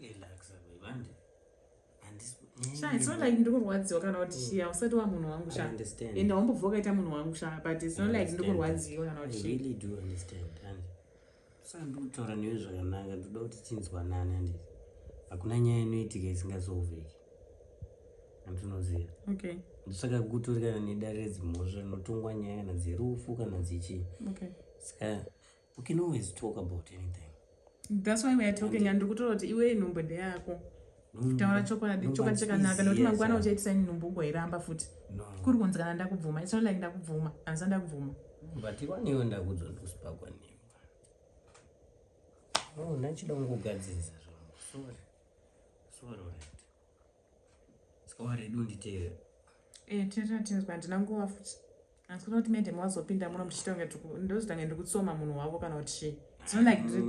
Relax, babe. Handisi Sha, it's not like ndiri kurwadziwa kana kuti chii. Hausati wa munhu wangu, sha. Understand. Ende haumbobva wakaita munhu wangu, sha, but it's not like ndiri kurwadziwa kana kuti I chii. really do understand. And saka ndikutaura newe zvakanaka, ndoda kuti tinzwanane, handiti? Hakuna nyaya inoitika isingasolveki, handinoziva. Ndosaka kutori kana nedare redzimhosva rinotongwa nyaya kana dzerufu kana dzichii. Saka we can always talk about anything. That's why we are talking, and ndiri kutaura kuti iwe nhumbu ndeyako. Taura chokwadi. Nhumbu. Chokwadi chakanaka, nekuti handisiziya, mangwana sha. uchaitisa nhumbu ugoiramba futi. No. Kuri kunzi kana ndakubvuma, it's not like ndakubvuma, handisa ndakubvuma. But iwaniwe ndakudzwa ndikusipakwa newe. Oh, ndachida kungogadzirisa zvangu. Sorry, sorry. Alright, saka waready unditeera? Eh, tinotinzwa, handina nguva futi. Handisi kuda kuti madam wazopinda muno muchiita kunge ndozvitange ndikutsoma munhu wavo kana kuti chii. It's not like ndiri